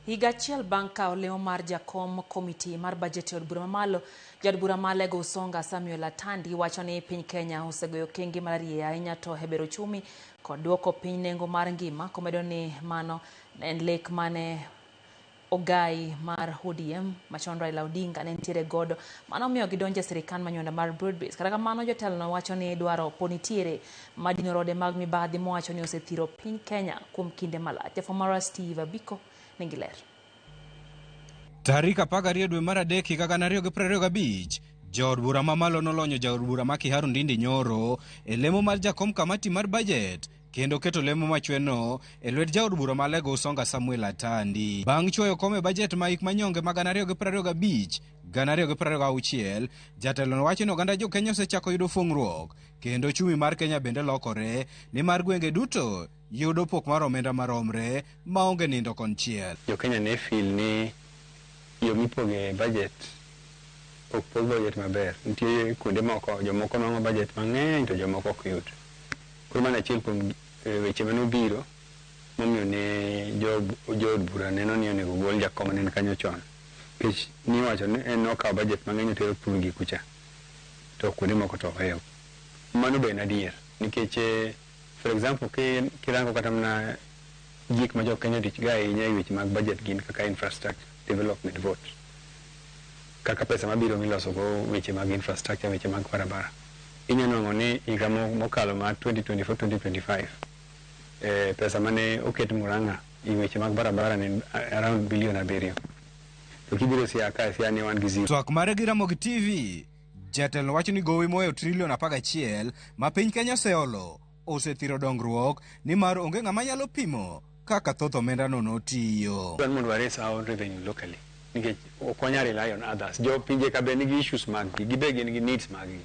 Higa achiel bang' kawo lemo mar jakom komiti mar bajet e od bura mamalo, jaod bura ma Alego Usonga Samuel Atandi wacho ni piny Kenya osegoyo okenge mararieya ahinya to e bero ochumi kod duoko piny nengo mar ngima, komedo ni mano ne en lek mane ogai mar ODM machon Raila Odinga ne nitiere godo mano omiyo gidonjo e sirikand manywanda mar Broad-based. Kata kamano jatelono wacho ni dwaro pod nitiere madino rode mag mibadhi mowacho ni osethiro piny Kenya kuom kinde malach. Jafwambo marwa Steve Abiko nigi ler. Tarik 12 dwe mar adek higa 2025, jood bura mamalo nolonyo jaod bura ma Kiharu Ndindi Nyoro e lemo mar jakom kamati mar bajet kendo keto lemo machweno e lwet jaod bura ma Alego Usonga Samuel Atandi. Bang' chwoyo kom e bajet ma hik manyonge ma 2025 2026, jatelono wacho ni oganda jo Kenya osechako yudo fuong'ruok kendo ochumi mar Kenya bende lokore nimar gwenge duto yudo pok mar omenda maromre maonge nindo konchiel. Jo Kenya ne feel ni yo mipoge budget ok pog budget maber. Nitie kuonde moko jomoko nwang'o budget mang'eny to jomoko ok yud. Koro mano achiel kuom weche mane obiro momiyo ne jood bura neno ni onego gol jakom mane ni kanyo chon. Nikech niwacho ni en okawo budget mang'eny otero thurgi kucha to kuonde moko to oweyo. Mano be en adier nikech for example kirango kata mana gik ma jo Kenya odich go ahinya e weche mag budget gin kaka infrastructure development vote. Kaka pesa mabiro miloso go weche mag infrastructure, weche mag barabara. Inya nwang'o ni higa mokalo mar 2024-2025 pesa mane oket Murang'a e weche mag barabara ne around billion 7. To kibiro Siaya ka, Siaya ne wan gi zero. Twak mare gi Ramogi TV, jatelo wacho ni gowi mohewo trilion 11 ma piny Kenya oseolo osethiro dongruok nimar onge ng'ama nyalo pimo kaka thoth omendano notiyo. Dwaro mondo wa raise our own revenue locally nikech ok wanyal rely on others. Jo pinje ka be nigi issues mag gi, gibe gin gi needs mag gi.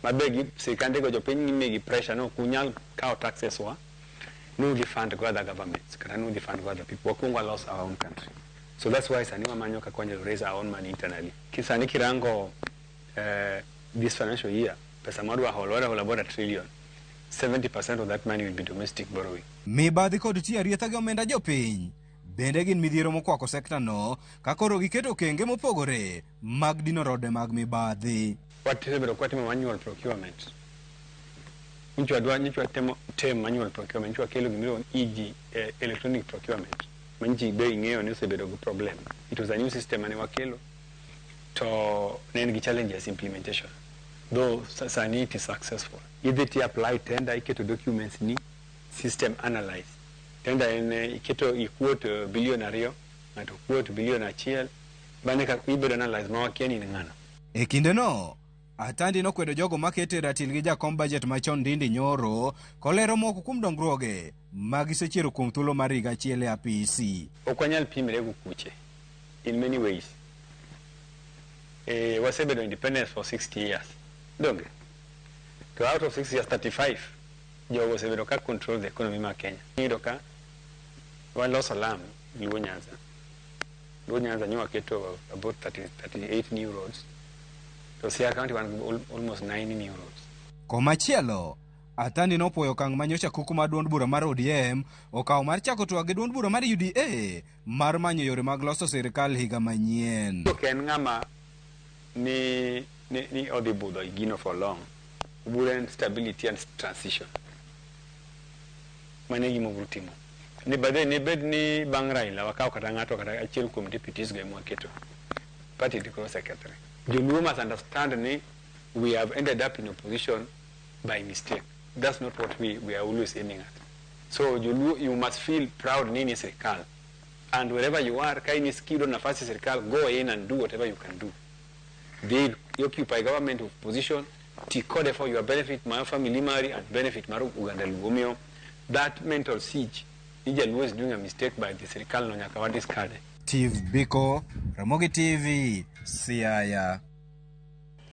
Ma be gi sirikande go jopiny migi pressure no ok unyal kawo taxes wa nudhi fund go other governments kata nudhi fund go other people. Wakuong walos our own country. So that's why sani wamanyo kaka wanyalo raise our own money internally. Sani kirango this financial year, pesa mwadwa holo, wadwa holo about a trillion. 70% of that money will be domestic borrowing. Mibadhi kod tiyo arietha gi omenda jopiny bende gin midhiero mokwako sekta no ka koro giketo okenge mopogore mag dino rode mag mibadhi. Wasebedo kwatimo manual procurement. Nyocha wadwa nyocha watemo tem manual procurement, nyocha wakelo gimiluongo ni EG, electronic procurement. Ma ji be ing'eyo ni osebedo gi problem. It was a new system mane wakelo to ne en gi challenges implementation. Though sani it is successful. Idhi ti apply tender, iketo documents ni, system analyze. Tender en iketo i quote billion 2, ng'ato quote billion 1, bang'e ka ibedo analyze ma wakia ni in ng'ano. E kindeno, Atandi nokwedo jogo makete ratil gi jakom bajet machon Ndindi Nyoro kolero moko kuom dongruoge ma gisechiero kuom thuolo mar higa achiel e apisi. Ok wanyal pimre gi kuche in many ways. Wasebedo independence for 60 years. Donge? To out of 60 years, 35 jogo osebedo ka control the economy mar Kenya. Iyudo ka waloso lam Luo Nyanza. Luo Nyanza nyo waketo about 38 new roads. To Siaya County wan almost 9 new roads. Komachielo, Atandi nopuoyo okang' ma nyocha kuku mar duond bura mar ODM okawo mar chako twak gi duond bura mar UDA mar manyo yore mag loso sirkal higa manyien. Ok en ng'ama ni odhi budho e gino for long. Obiro en stability and transition. Mano e gima obiro timo. Ni by then, bed ni bang' Raila wakawo kata ng'ato kata achiel kuom deputies go ema waketo. Party di koro osekethre. Joluo must understand ni we have ended up in opposition by mistake. That's not what we are always aiming at. So Joluo, you must feel proud ni ni sirikal. And wherever you are, ka in kiyudo nafasi sirikal, go in and do whatever you can do. They occupy government of position, ti kode for your benefit, mar family mari, and benefit mar oganda Luo. Omiyo, that mental siege, ni Jaluo is doing a mistake by the sirikal no nyaka wa discard. Steve Biko, Ramogi TV, Siaya.